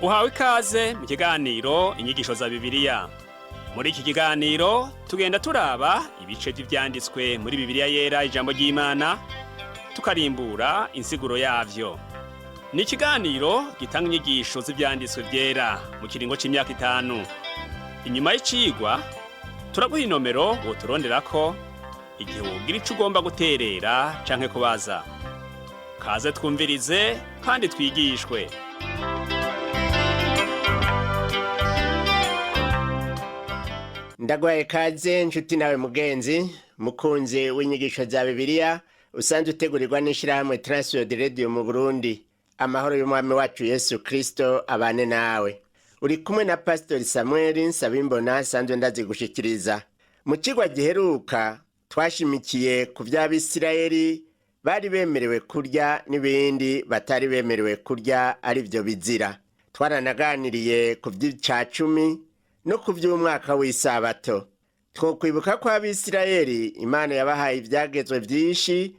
Uhawe ikaze mu kiganiro Inyigisho za Bibiliya. Muri iki kiganiro tugenda turaba ibice vy'ivyanditswe muri Bibiliya Yera, ijambo ry'Imana, tukarimbura insiguro yavyo. Ni ikiganiro gitanga inyigisho z'ivyanditswe vyera mu kiringo c'imyaka 5. Inyuma y'icigwa turaguha inomero woturonderako igihe wogira ico ugomba guterera canke kubaza. Kaze twumvirize kandi twigishwe. Ndagwaye kaze nshuti nawe mugenzi mukunzi w'inyigisho za Bibiliya usanzwe utegurirwa n'ishirahamwe Transworld Radio mu Burundi. Amahoro y'Umwami wacu Yesu Kristo abane nawe. Uri kumwe na Pastori Samuel Nsabimbona, nsanzwe ndazigushikiriza. Mu cigwa giheruka twashimikiye ku vy'Abisirayeli bari bemerewe kurya n'ibindi batari bemerewe kurya, ari vyo bizira. Twaranaganiriye ku vy'icacumi no ku vy'umwaka w'isabato. Twokwibuka ko Abisirayeli Imana yabahaye ivyagezwe vyinshi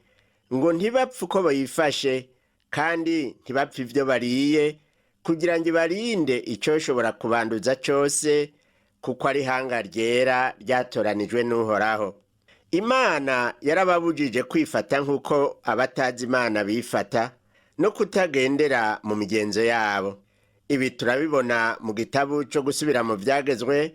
ngo ntibapfe uko bayifashe kandi ntibapfe ivyo bariye, kugira ngo ibarinde icoshobora kubanduza cose, kuko ari ihanga ryera ryatoranijwe n'Uhoraho. Imana yarababujije kwifata nk'uko abatazi Imana bifata no kutagendera mu migenzo yabo. Ibi turabibona mu gitabo cyo gusubira mu vyagezwe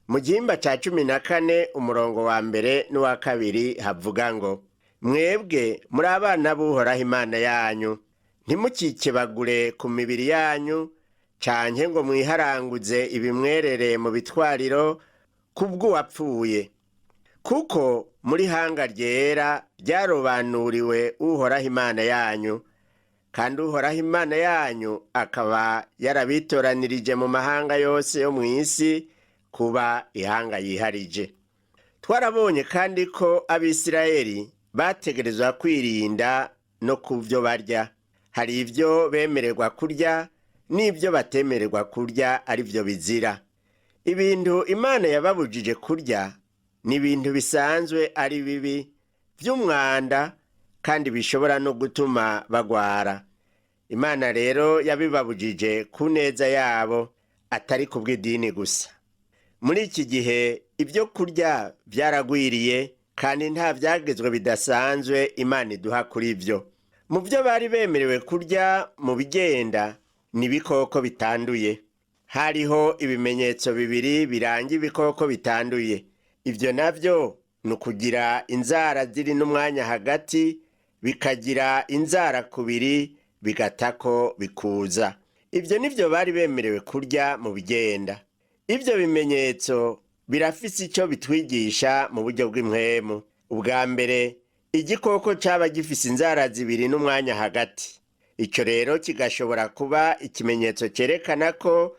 mu gihimba ca 14, umurongo wa mbere n'uwa kabiri, havuga ngo: "Mwebwe muri abana b'Uhoraho Imana yanyu, ntimukikebagure ku mibiri yanyu canke ngo mwiharanguze ibimwerere mu bitwariro kubw'uwapfuye, kuko muri hanga ryera ryarobanuriwe Uhoraho Imana yanyu, kandi Uhoraho Imana yanyu akaba yarabitoranirije mu mahanga yose yo mw'isi kuba ihanga yiharije." Twarabonye kandi ko Abisirayeli bategerezwa kwirinda no ku vyo barya. Hari ivyo bemererwa kurya n'ivyo batemererwa kurya, ari vyo bizira. Ibintu Imana yababujije kurya ni ibintu bisanzwe ari bibi vy'umwanda kandi bishobora no gutuma bagwara. Imana rero yabibabujije ku neza yabo, atari ku bw'idini gusa. Muri iki gihe ibyo kurya byaragwiriye kandi nta vyagezwe bidasanzwe Imana iduha kuri vyo. Mu byo bari bemerewe kurya mu bigenda ni ibikoko bitanduye. Hariho ibimenyetso bibiri biranga ibikoko bitanduye. Ivyo navyo ni ukugira inzara ziri n'umwanya hagati, bikagira inzara kubiri, bigatako bikuza. Ivyo nivyo bari bemerewe kurya mu bigenda. Ivyo bimenyetso birafise ico bitwigisha mu buryo bw'impwemu. Ubwa mbere, igikoko caba gifise inzara zibiri n'umwanya hagati. Ico rero kigashobora kuba ikimenyetso cerekana ko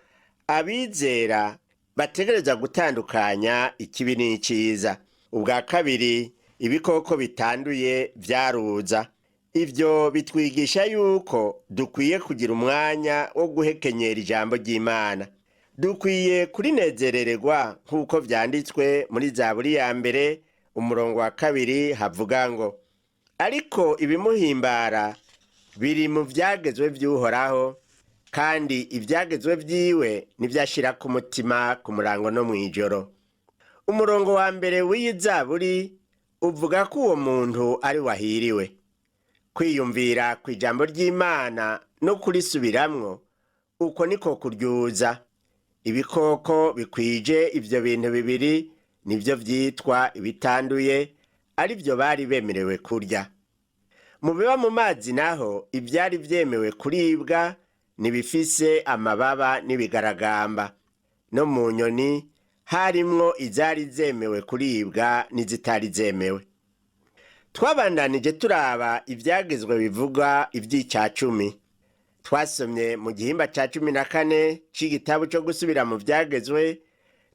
abizera bategereza gutandukanya ikibi n'iciza. Ubwa kabiri, ibikoko bitanduye vyaruza. Ivyo bitwigisha yuko dukwiye kugira umwanya wo guhekenyera ijambo ry'Imana. Dukwiye kurinezerererwa nk'uko vyanditswe muri Zaburi ya 1, umurongo wa 2, havuga ngo: "Ariko ibimuhimbara biri mu vyagezwe vy'Uhoraho, kandi ivyagezwe vyiwe nivyo ashira ku mutima ku murango no mw'ijoro." Umurongo wa mbere w'iyi zaburi uvuga ko uwo muntu ari wahiriwe. Kwiyumvira ku ijambo ry'Imana no kurisubiramwo, uko niko kuryuza. Ibikoko bikwije ivyo bintu bibiri nivyo vyitwa ibitanduye, ari vyo bari bemerewe kurya. Mu biba mu mazi naho, ivyari vyemewe kuribwa nibifise amababa n'ibigaragamba. No mu nyoni harimwo izari zemewe kuribwa n'izitari zemewe. Twabandanije turaba ivyagezwe bivuga ivy'icacumi. Twasomye mu gihimba ca 14 c'igitabo co gusubira mu vyagezwe,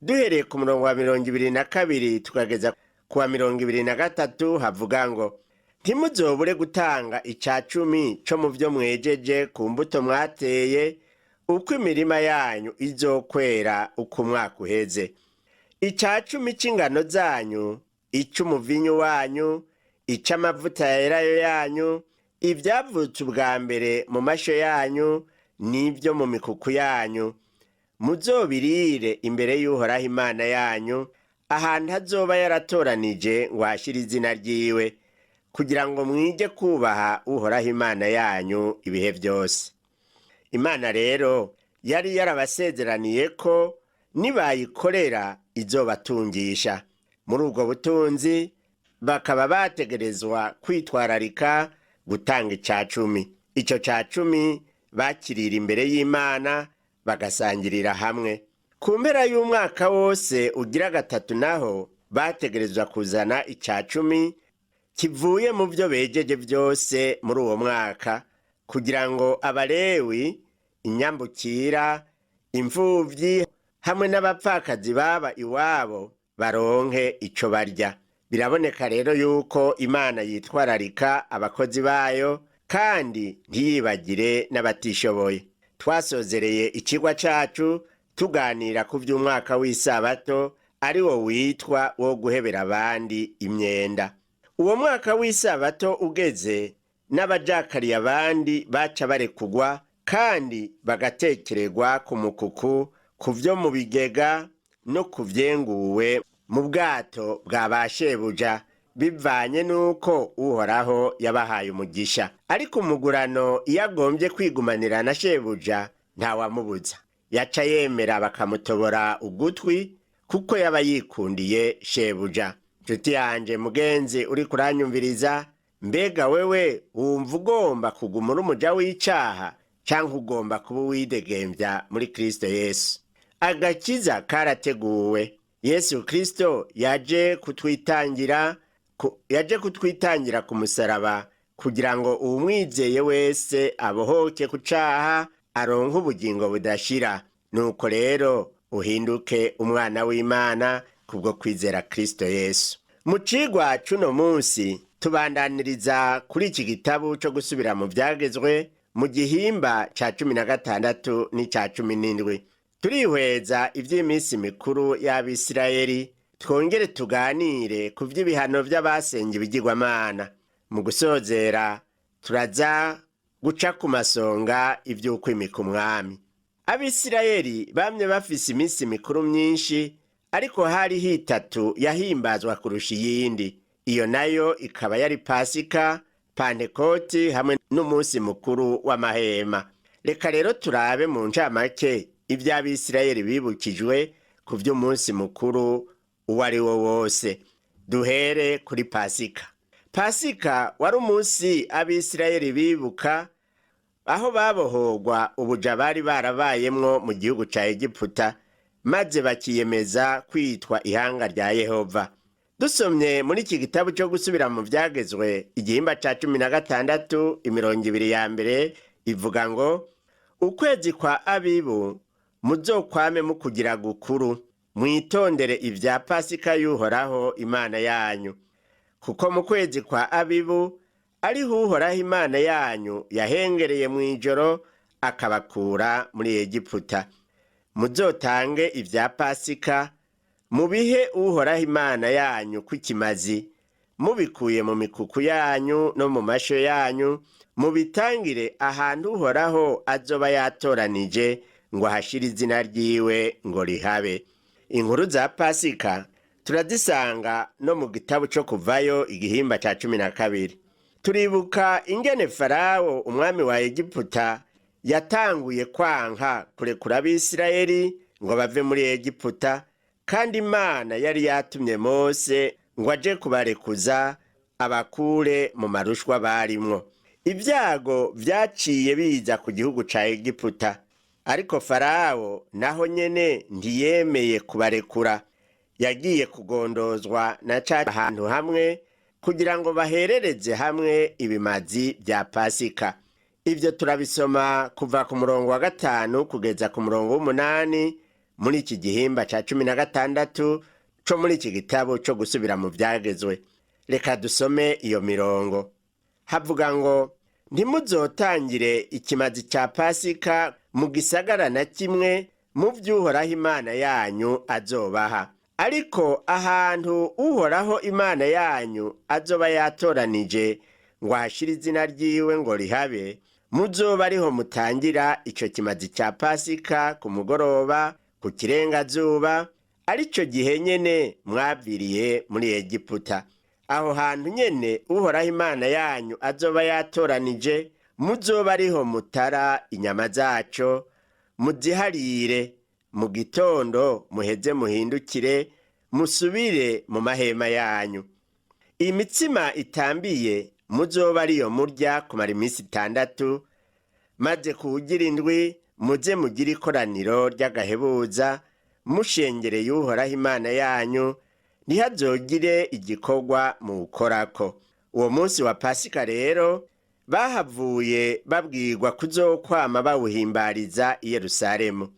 duhereye ku murongo wa 22 tukageza ku wa 23, havuga ngo: "Ntimuzobure gutanga icacumi co mu vyo mwejeje ku mbuto mwateye, uko imirima yanyu izokwera uko umwaka uheze. Icacumi c'ingano zanyu, ic'umuvinyu wanyu, ic'amavuta ya elayo yanyu, ivyavutse ubwa mbere mu masho yanyu." n'ibyo mu mikuku yanyu. Muzobirire imbere y'Uhoraho Imana yanyu, ahantu azoba yaratoranije ngo ahashyire izina ryiwe, kugira ngo mwige kubaha Uhoraho Imana yanyu ibihe byose. Imana rero yari yarabasezeraniye ko nibayikorera izobatungisha. Muri ubwo butunzi bakaba bategerezwa kwitwararika gutanga ica cumi. Icyo ca cumi bakirira imbere y'Imana, bagasangirira hamwe. Ku mpera y'umwaka wose ugira gatatu naho bategerezwa kuzana ica cumi kivuye mu byo bejeje byose muri uwo mwaka, kugira ngo Abalewi, inyambukira, imfuvyi hamwe n'abapfakazi baba iwabo baronke ico barya. Biraboneka rero yuko Imana yitwararika abakozi bayo kandi ntiyibagire n'abatishoboye. Twasozereye ikigwa cacu tuganira ku vy'umwaka w'isabato, ari wo witwa wo guhebera abandi imyenda. Uwo mwaka w'isabato ugeze, n'abajakariye abandi baca barekugwa kandi bagatekererwa ku mukuku, ku vyo mu bigega no ku vyenguwe mu bwato bwa ba shebuja, bivanye n'uko Uhoraho yabahaye umugisha. Ariko umugurano iyo agombye kwigumanira na shebuja, ntawamubuza, yaca yemera bakamutobora ugutwi, kuko yaba yikundiye shebuja. Nshuti yanje mugenzi uri kuranyumviriza, mbega wewe wumva ugomba kuguma uri umuja w'icaha, canke ugomba kuba uwidegembya muri Kristo Yesu? Agakiza karateguwe. Yesu Kristo yaje kutwitangira yaje kutwitangira ku musaraba, kugira ngo uwumwizeye wese abohoke ku caha, aronke ubugingo budashira. Nuko rero uhinduke umwana w'Imana kubwo kwizera Kristo Yesu. Mu cigwa c'uno munsi tubandaniriza kuri iki gitabo co gusubira mu vyagezwe, mu gihimba ca 16 n'ica 17. Turihweza ivy'iminsi mikuru y'Abisirayeli, twongere tuganire ku vy'ibihano vy'abasenga ibigirwamana. Mu gusozera turaza guca ku masonga ivy'ukwimika umwami. Abisirayeli bamye bafise iminsi mikuru myinshi, ariko hariho itatu yahimbazwa kurusha iyindi. Iyo nayo ikaba yari Pasika, Pantekoti hamwe n'umunsi mukuru w'amahema. Reka rero turabe mu ncamake ivy'Abisirayeli bibukijwe ku vy'umunsi mukuru uwo ari wo wose. Duhere kuri Pasika. Pasika wari umunsi Abisirayeli bibuka aho babohorwa ubuja bari barabayemwo mu gihugu ca Egiputa, maze bakiyemeza kwitwa ihanga rya Yehova. Dusomye muri iki gitabo cyo gusubira mu vyagezwe, igihimba ca 16, imirongo 2 ya mbere ivuga ngo: ukwezi kwa Abibu muzokwame mukugira gukuru, mwitondere ivya Pasika y'Uhoraho Imana yanyu, kuko mu kwezi kwa Abibu ariho Uhoraho Imana yanyu yahengereye mw'ijoro akabakura muri Egiputa. Muzotange ivya Pasika mubihe Uhoraho Imana yanyu kw'ikimazi, mubikuye mu mikuku yanyu no mu masho yanyu, mubitangire ahantu Uhoraho azoba yatoranije ngo ahashire izina ryiwe ngo rihabe. Inkuru za Pasika turazisanga no mu gitabo co Kuvayo, igihimba ca 12. Turibuka ingene Farawo umwami wa Egiputa yatanguye kwanka kurekura Abisirayeli ngo bave muri Egiputa, kandi Imana yari yatumye Mose ngo aje kubarekuza abakure mu marushwa barimwo. Ibyago vyaciye biza ku gihugu ca Egiputa, ariko Farawo naho nyene ntiyemeye kubarekura. Yagiye kugondozwa na ca ahantu hamwe kugira ngo baherereze hamwe ibimazi vya Pasika. Ivyo turabisoma kuva ku murongo wa 5 kugeza ku murongo w'8 muri iki gihimba ca 16 co muri iki gitabo co gusubira mu vyagezwe. Reka dusome iyo mirongo. Havuga ngo: ntimuzotangire ikimazi ca Pasika mu gisagara na kimwe mu vy'Uhoraho Imana yanyu azobaha, ariko ahantu Uhoraho Imana yanyu azoba yatoranije ngo ahashire izina ryiwe ngo rihabe, Muzoba ariho mutangira ico kimazi ca Pasika ku mugoroba ku kirengazuba, arico gihe nyene mwaviriye muri Egiputa. Aho hantu nyene Uhoraho Imana yanyu azoba yatoranije, muzoba ariho mutara inyama zaco, muziharire mu gitondo, muheze muhindukire musubire mu mahema yanyu. Imitsima itambiye muzoba ariyo murya kumara iminsi 6, maze kuwugira indwi muze mugire ikoraniro ry'agahebuza, mushengereye Uhoraho Imana yanyu, ntihazogire igikorwa muwukorako. Uwo munsi wa Pasika rero bahavuye babwirwa kuzokwama bawuhimbariza i Yerusalemu.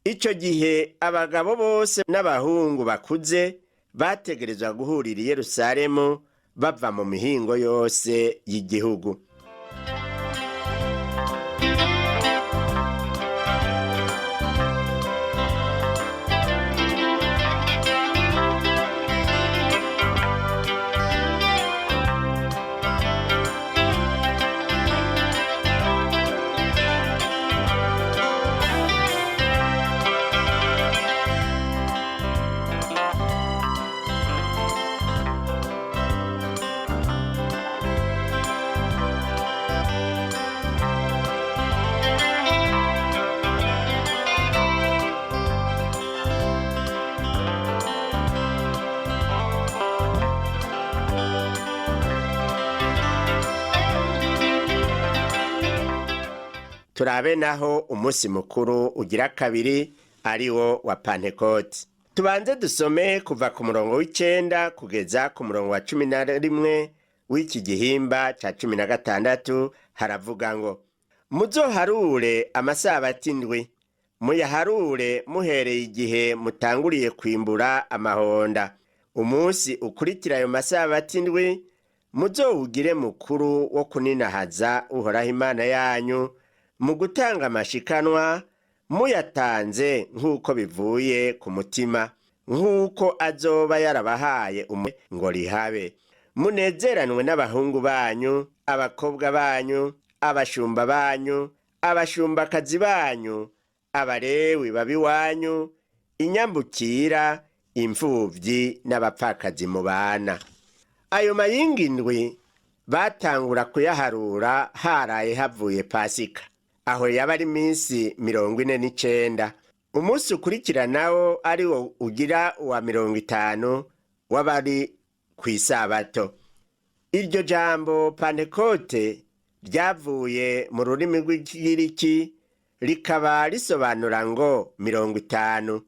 Ico gihe abagabo bose n'abahungu bakuze bategerezwa guhurira i Yerusalemu bava mu mihingo yose y'igihugu. Turabe naho umunsi mukuru ugira kabiri, ari wo wa Pantekoti. Tubanze dusome kuva ku murongo w'9 kugeza ku murongo wa 11 w'iki gihimba ca 16. Haravuga ngo: muzoharure amasabato 7, muyaharure muhereye igihe mutanguriye kwimbura amahonda. Umunsi ukurikira ayo masabato 7 muzowugire mukuru wo kuninahaza Uhoraho Imana yanyu mu gutanga amashikanwa, muyatanze nk'uko bivuye ku mutima, nk'uko azoba yarabahaye umwe ngo rihabe. Munezeranwe n'abahungu banyu, abakobwa banyu, abashumba banyu, abashumbakazi banyu, Abalewi babiwanyu, inyambukira, imfuvyi n'abapfakazi mubana. Ayo mayinga 7 batangura kuyaharura haraye havuye Pasika, aho yaba ari iminsi 49. Umunsi ukurikira nawo ari wo ugira uwa 50 w'abari kw'isabato. Iryo jambo Pantekote ryavuye mu rurimi rw'Ikigiriki, rikaba risobanura ngo 50.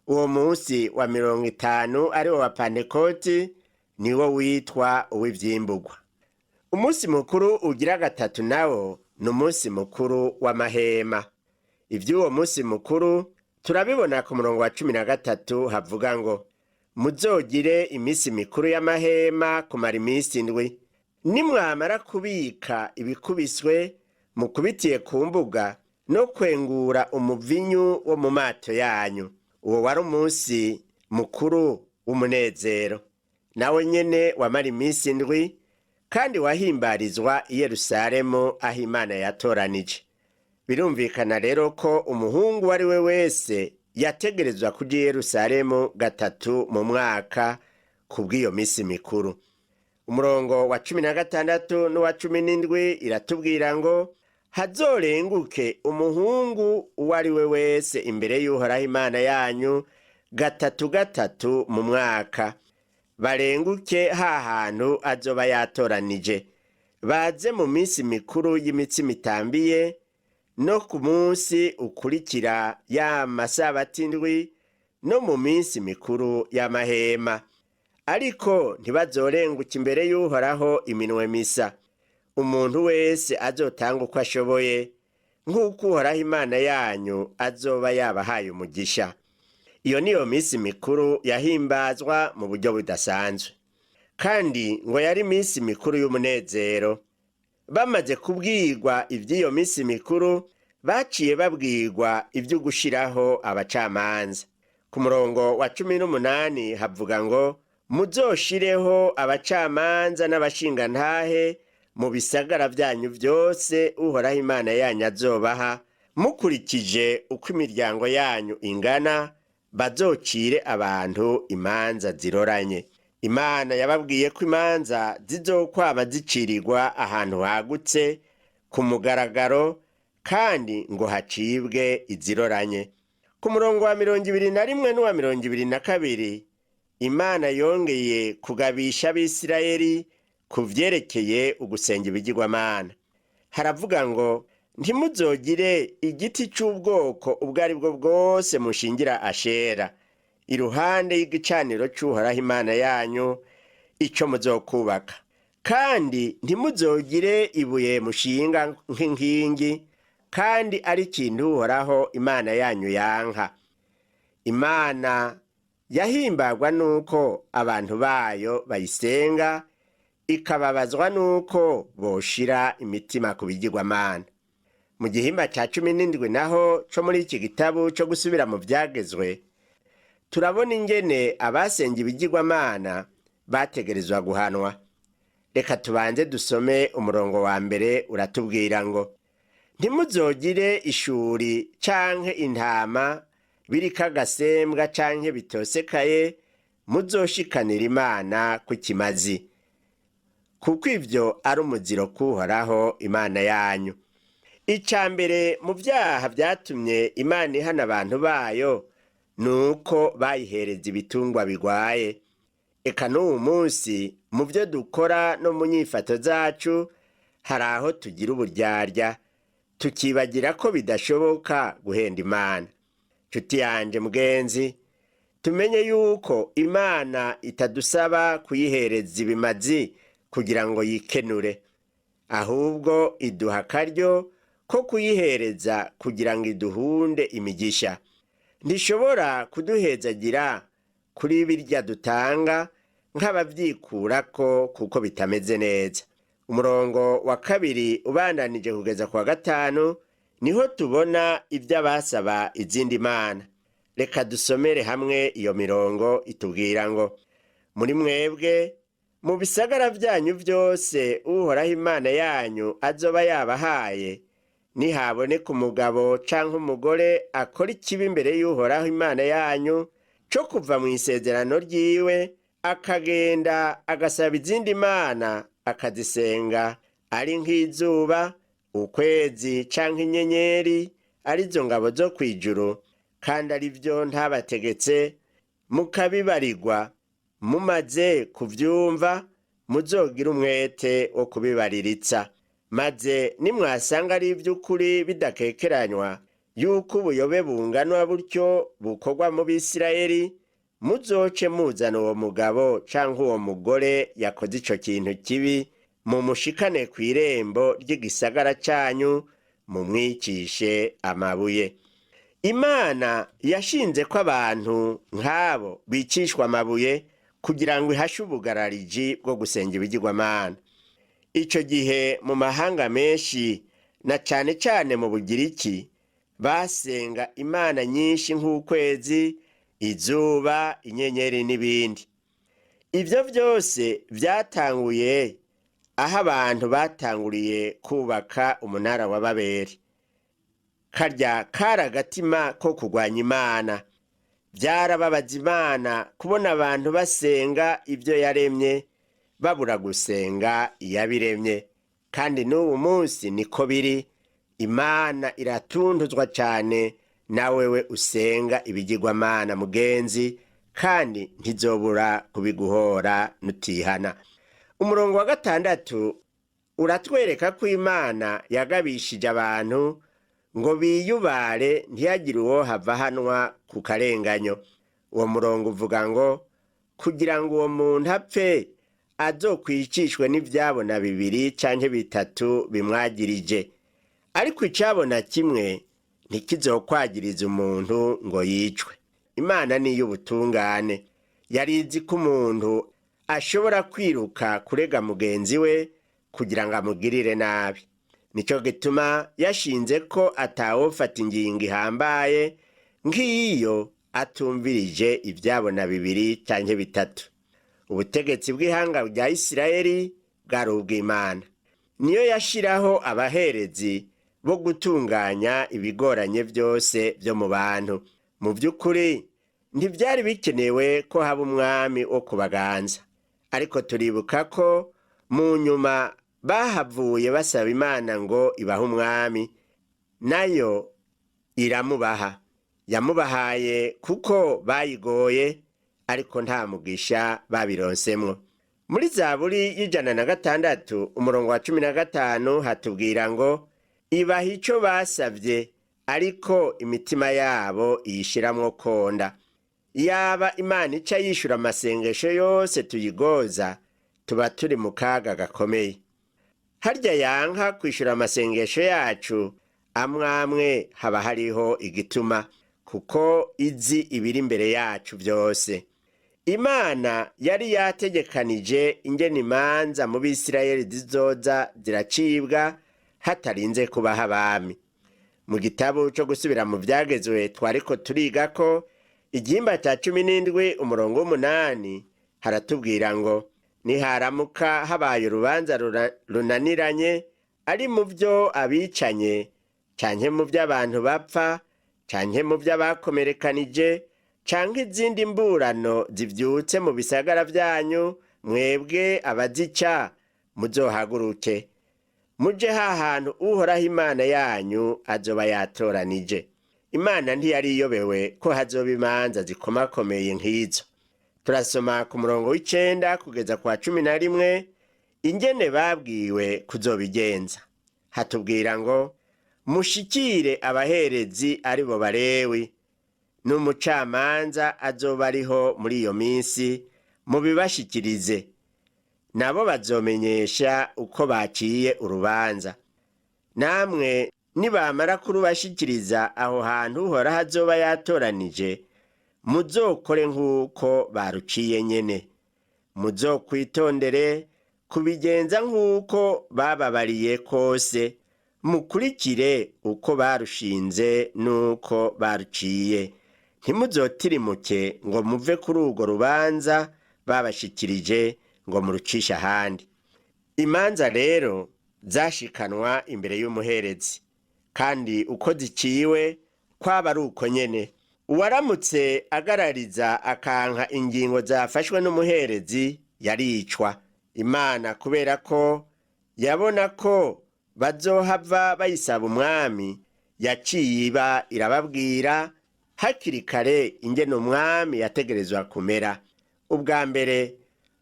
Uwo munsi wa 50 ari wo wa Pantekoti niwo witwa uw'ivyimburwa. Umunsi mukuru ugira gatatu nawo ni umunsi mukuru w'amahema. Ivy'uwo munsi mukuru turabibona ku murongo wa 13, havuga ngo: muzogire iminsi mikuru y'amahema kumara iminsi 7. Nimwamara kubika ibikubiswe mukubitiye ku mbuga no kwengura umuvinyu wo mu mato yanyu. Uwo wari umunsi mukuru w'umunezero, nawe nyene wamara iminsi 7, kandi wahimbarizwa i Yerusalemu aho Imana yatoranije. Birumvikana rero ko umuhungu uwo ari we wese yategerezwa kuja i Yerusalemu gatatu mu mwaka kubw'iyo minsi mikuru. Umurongo wa 16 n'uwa 17 iratubwira ngo: hazorenguke umuhungu uwo ari we wese imbere y'Uhoraho Imana yanyu gatatu gatatu mu mwaka, barenguke ha hantu azoba yatoranije, baze mu minsi mikuru y'imitsima itambiye no ku munsi ukurikira ya masabato 7 no mu minsi mikuru y'amahema. Ariko ntibazorenguka imbere y'Uhoraho iminwe misa. Umuntu wese azotanga uko ashoboye, nk'uko Uhoraho Imana yanyu azoba yabahaye umugisha. Iyo niyo minsi mikuru yahimbazwa mu buryo budasanzwe, kandi ngo yari iminsi mikuru y'umunezero. Bamaze kubwirwa ivy'iyo minsi mikuru, baciye babwirwa ivyo gushiraho abacamanza. Ku murongo wa 18 havuga ngo: muzoshireho abacamanza n'abashingantahe Mu bisagara byanyu byose Uhoraho Imana yanyu azobaha, mukurikije uko imiryango yanyu ingana, bazocire abantu imanza ziroranye. Imana yababwiye ko imanza zizokwama zicirirwa ahantu hagutse ku mugaragaro, kandi ngo hacibwe iziroranye. Ku murongo wa 21 n'uwa 22, Imana yongeye kugabisha Abisirayeli ku vyerekeye ugusenga ibigirwamana. Haravuga ngo: "Ntimuzogire igiti c'ubwoko ubwo ari bwo bwose mushingira Ashera iruhande y'igicaniro c'Uhoraho Imana yanyu ico muzokubaka, kandi ntimuzogire ibuye mushinga nk'inkingi, kandi ari ikintu Uhoraho Imana yanyu yanka." Imana yahimbagwa n'uko abantu bayo bayisenga, ikababazwa n'uko boshira imitima ku bigirwamana. Mu gihimba ca 17 naho co muri iki gitabo co gusubira mu vyagezwe, turabona ingene abasenga ibigirwamana bategerezwa guhanwa. Reka tubanze dusome umurongo wa 1. Uratubwira ngo: "Ntimuzogire ishuri canke intama biriko agasembwa canke bitosekaye muzoshikanira Imana ku kimazi, kuko ivyo ari umuziro k'Uhoraho Imana yanyu." Ica mbere mu vyaha vyatumye Imana ihana abantu bayo ni uko bayihereza ibitungwa bigwaye. Eka n'uwu munsi, mu vyo dukora no mu nyifato zacu, hari aho tugira uburyarya, tukibagira ko bidashoboka guhenda Imana. Nshuti yanje mugenzi, tumenye yuko Imana itadusaba kuyihereza ibimazi kugira ngo yikenure, ahubwo iduha akaryo ko kuyihereza kugira ngo iduhunde imigisha. Ntishobora kuduhezagira kuri birya dutanga nk'abavyikurako kuko bitameze neza. Umurongo wa 2 ubandanije kugeza ku wa 5, niho tubona ibyo abasaba izindi mana. Reka dusomere hamwe iyo mirongo. Itubwira ngo: "Muri mwebwe, mu bisagara byanyu byose Uhoraho Imana yanyu azoba yabahaye, nihaboneka umugabo canke umugore akora ikibi imbere y'Uhoraho Imana yanyu co kuva mu isezerano ryiwe, akagenda agasaba izindi mana akazisenga, ari nk'izuba, ukwezi canke inyenyeri, arizo ngabo zo kw'ijuru, kandi ari byo ntabategetse, mukabibarirwa, mumaze kuvyumva muzogira umwete wo kubibariritsa. Maze nimwasanga ari ivy'ukuri bidakekeranywa yuko ubuyobe bunganwa butyo bukorwa mu Bisirayeli, muzoce muzana uwo mugabo canke uwo mugore yakoze ico kintu kibi, mumushikane kw'irembo ry'igisagara canyu, mumwicishe amabuye." Imana yashinze ko abantu nk'abo bicishwa amabuye kugira ngo ihashe ubugarariji bwo gusenga ibigirwamana. Ico gihe mu mahanga menshi, na cane cane mu Bugiriki, basenga imana nyinshi nk'ukwezi, izuba, inyenyeri n'ibindi. Ivyo vyose vyatanguye aho abantu batanguriye kubaka umunara wa Babeli. Karya kari agatima ko kurwanya Imana. Byarababaza Imana kubona abantu basenga ibyo yaremye, babura gusenga iyabiremye. Kandi n'ubu munsi niko biri. Imana iratunduzwa cyane na wewe usenga ibigirwamana, mugenzi, kandi ntizobura kubiguhora nutihana. Umurongo wa 6 uratwereka ko Imana yagabishije abantu ngo biyubare, ntiyagire uwo hava hanwa ku karenganyo. Uwo murongo uvuga ngo: "Kugira ngo uwo muntu apfe, azokwicishwe n'ivyabona bibiri canke bitatu bimwagirije, ariko icabona kimwe ntikizokwagiriza umuntu ngo yicwe." Imana ni iy'ubutungane. Yari izi ko umuntu ashobora kwiruka kurega mugenzi we kugira ngo amugirire nabi. Nico gituma yashinze ko atawofata ingingo ihambaye nk'iyo atumvirije ivyabona bibiri canke bitatu. Ubutegetsi bw'ihanga rya Isirayeli bwari ubw'Imana. Niyo yashiraho abaherezi bo gutunganya ibigoranye byose byo mu bantu. Mu by'ukuri ntibyari bikenewe ko haba umwami wo kubaganza, ariko turibuka ko mu nyuma bahavuye basaba Imana ngo ibahe umwami, nayo iramubaha. Yamubahaye kuko bayigoye, ariko nta mugisha babironsemwo. Muri Zaburi y'106 umurongo wa 15 hatubwira ngo: "Ibaha ico basavye, ariko imitima yabo iyishiramwo konda." Yaba Imana ica yishura amasengesho yose tuyigoza, tuba turi mu kaga gakomeye. Harya yanka kwishura amasengesho yacu amwamwe, haba hariho igituma, kuko izi ibiri imbere yacu byose. Imana yari yategekanije ingene imanza mu Bisirayeli zizoza ziracibwa hatarinze kubaho abami. Mu gitabo cyo gusubira mu Byagezwe twariko turiga ko igihimba cya 17 umurongo w'8 haratubwira ngo: "Niharamuka habaye urubanza runaniranye, ari mu byo abicanye, canke mu by'abantu bapfa, canke mu by'abakomerekanije, canke izindi mburano zivyutse mu bisagara vyanyu, mwebwe abazica muzohaguruke muje ha hantu Uhoraho Imana yanyu azoba yatoranije." Imana ntiyari iyobewe ko hazoba imanza zikomakomeye nk'izo. Turasoma ku murongo w'9 kugeza kwa 11 ingene babwiwe kuzobigenza. Hatubwira ngo: "Mushikire abaherezi, aribo Barewi, n'umucamanza azoba ariho muri iyo minsi, mubibashikirize. Nabo bazomenyesha uko baciye urubanza. Namwe nibamara kurubashikiriza aho hantu Uhoraho azoba yatoranije, muzokore nk'uko baruciye nyene. Muzokwitondere kubigenza nk'uko bababariye kose, mukurikire uko barushinze n'uko baruciye. Ntimuzotirimuke ngo muve kuri urwo rubanza babashikirije ngo murucishe ahandi." Imanza rero zashikanwa imbere y'umuherezi, kandi uko ziciwe kwaba ari uko nyene. Uwaramutse agarariza akanka ingingo zafashwe n'umuherezi yaricwa. Imana, kubera ko yabona ko bazohava bayisaba umwami, yaciye iba irababwira hakiri kare ingene umwami yategerezwa kumera. Ubwa mbere,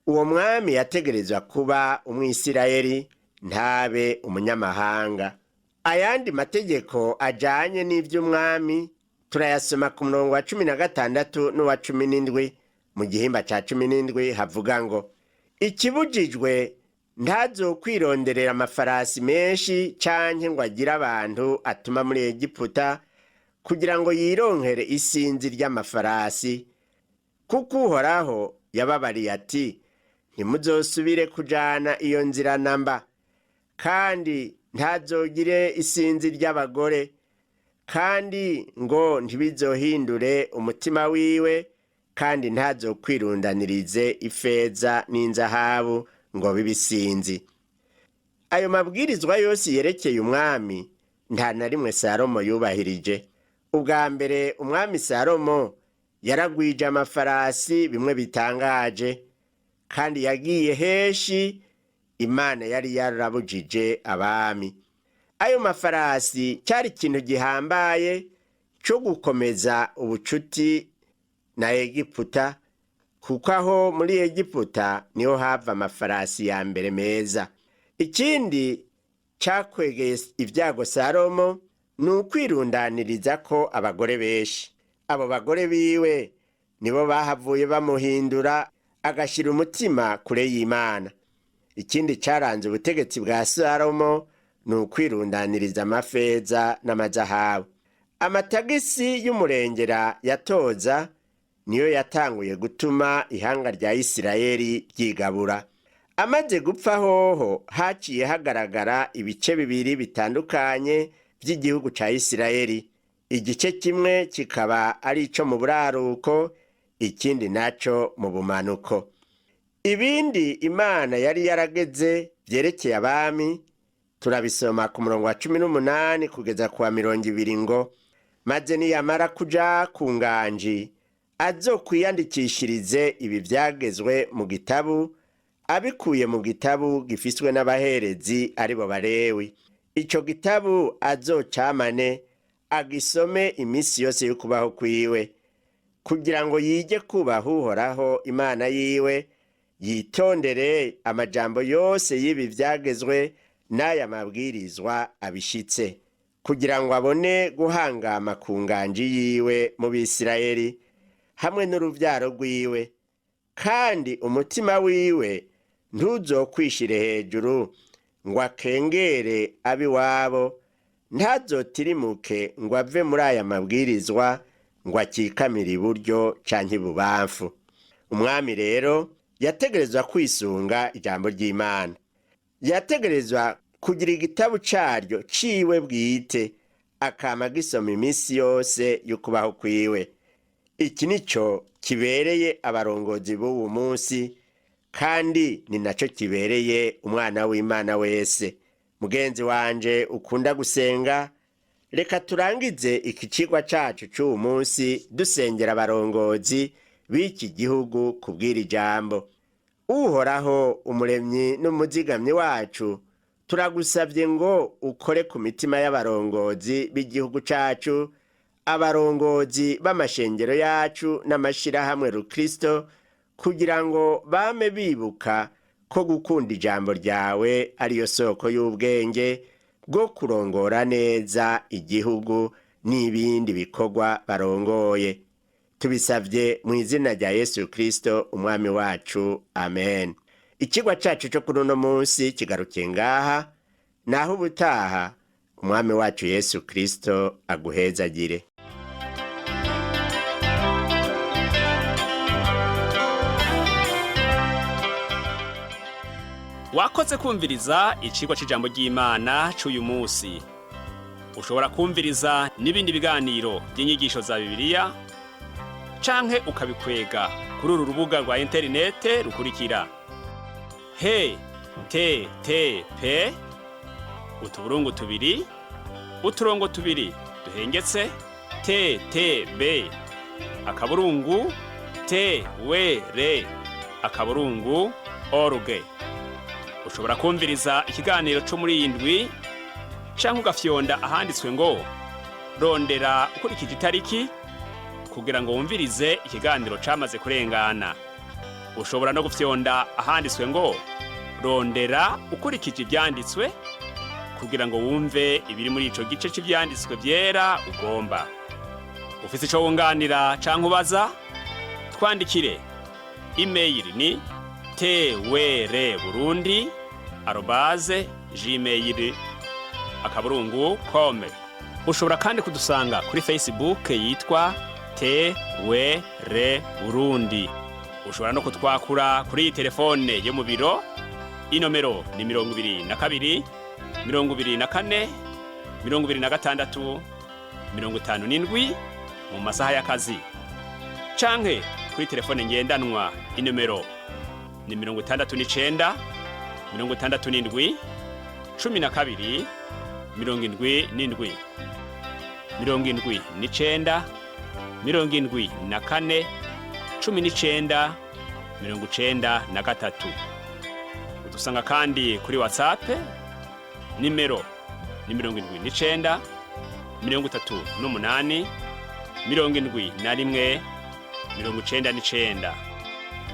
uwo mwami yategerezwa kuba Umwisirayeli, ntabe umunyamahanga. Ayandi mategeko ajanye n'ivy'umwami turayasoma ku murongo wa 16 n'uwa 17. Mu gihimba ca 17 havuga ngo: "Ikibujijwe, ntazokwironderera amafarasi menshi canke ngo agire abantu atuma muri Egiputa kugira ngo yironkere isinzi ry'amafarasi, kuko Uhoraho yababariye ati: 'Ntimuzosubire kujana iyo nzira namba.' Kandi ntazogire isinzi ry'abagore, kandi ngo ntibizohindure umutima wiwe, kandi ntazokwirundanirize ifeza n'inzahabu ngo bibisinzi." Ayo mabwirizwa yose yerekeye umwami nta na rimwe Salomo yubahirije. Ubwa mbere, umwami Salomo yaragwije amafarasi bimwe bitangaje, kandi yagiye henshi Imana yari yarabujije abami. Ayo mafarasi cyari ikintu gihambaye cyo gukomeza ubucuti na Egiputa, kuko aho muri Egiputa niho hava amafarasi ya mbere meza. Ikindi cyakwegeye ibyago Salomo ni ukwirundaniriza ko abagore benshi. Abo bagore biwe nibo bahavuye bamuhindura, agashyira umutima kure y'Imana. Ikindi cyaranze ubutegetsi bwa Salomo ni ukwirundaniriza amafeza n'amazahabu. Amatagisi y'umurengera yatoza niyo yatanguye gutuma ihanga rya Isirayeli ryigabura. Amaze gupfa hoho haciye hagaragara ibice bibiri bitandukanye by'igihugu ca Isirayeli, igice kimwe kikaba ari ico mu buraruko, ikindi naco mu bumanuko. Ibindi Imana yari yarageze vyerekeye abami. Turabisoma ku murongo wa 18 kugeza ku wa 20 ngo: maze niyamara kuja ku nganji azokwiyandikishirize ibi vyagezwe mu gitabu, abikuye mu gitabu gifiswe n'abaherezi aribo Barewi. Ico gitabu azocamane, agisome iminsi yose y'ukubaho kwiwe, kugira ngo yige kubaha Uhoraho Imana yiwe, yitondere amajambo yose y'ibi vyagezwe n'aya mabwirizwa abishitse, kugira ngo abone guhangama ku nganji yiwe mu Bisirayeli hamwe n'uruvyaro rwiwe. Kandi umutima wiwe ntuzokwishire hejuru ngo akengere ab'iwabo, ntazotirimuke ngo ave muri aya mabwirizwa ngo akikamire iburyo canke ibubamfu. Umwami rero yategerezwa kwisunga ijambo ry'Imana, yategerezwa kugira igitabu caryo ciwe bwite, akama gisoma iminsi yose y'ukubaho kwiwe. Iki nico kibereye abarongozi b'uwu munsi, kandi ni naco kibereye umwana w'Imana wese. Mugenzi wanje ukunda gusenga, reka turangize iki cigwa cacu c'uwu munsi dusengera abarongozi b'iki gihugu kubwira ijambo. Uhoraho umuremyi n'umuzigamyi wacu, turagusabye ngo ukore ku mitima y'abarongozi b'igihugu cacu, abarongozi b'amashengero yacu n'amashirahamwe rukristo, kugira ngo bame bibuka ko gukunda ijambo ryawe ariyo soko y'ubwenge bwo kurongora neza igihugu n'ibindi bikorwa barongoye. Tubisabye mu izina rya Yesu Kristo umwami wacu, amen. Ikigwa cacu cyo kuri uno munsi kigarukiye ngaha, naho ubutaha umwami wacu Yesu Kristo aguhezagire. Wakoze kumviriza icigwa c'ijambo ry'Imana c'uyu munsi. Ushobora kumviriza n'ibindi biganiro by'inyigisho za Bibiliya canke ukabikwega kuri uru rubuga rwa interinete rukurikira: he te te pe utuburungu tubiri uturongo tubiri duhengetse te te be akaburungu te we re akaburungu org. Ushobora kumviriza ikiganiro cyo muri iyi ndwi canke ugafyonda ahanditswe ngo rondera ukurikije itariki kugira ngo wumvirize ikiganiro camaze kurengana. Ushobora no gufyonda ahanditswe ngo rondera ukurikije ivyanditswe kugira ngo wumve ibiri muri ico gice c'ivyanditswe vyera ugomba. Ufise ico wunganira canke ubaza, twandikire. Imeyili ni twrburundi@gmail.com. Ushobora kandi kudusanga kuri Facebook yitwa TWR Burundi. Ushobora no kutwakura kuri iyi telefone yo mu biro, inomero ni 22 24 26 57 mu masaha y'akazi, canke kuri telefone ngendanwa inomero ni 69 67 12 77 79 74 19 93. Udusanga kandi kuri WhatsApp, nimero ni 79 38 71 99.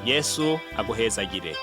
Yesu aguhezagire.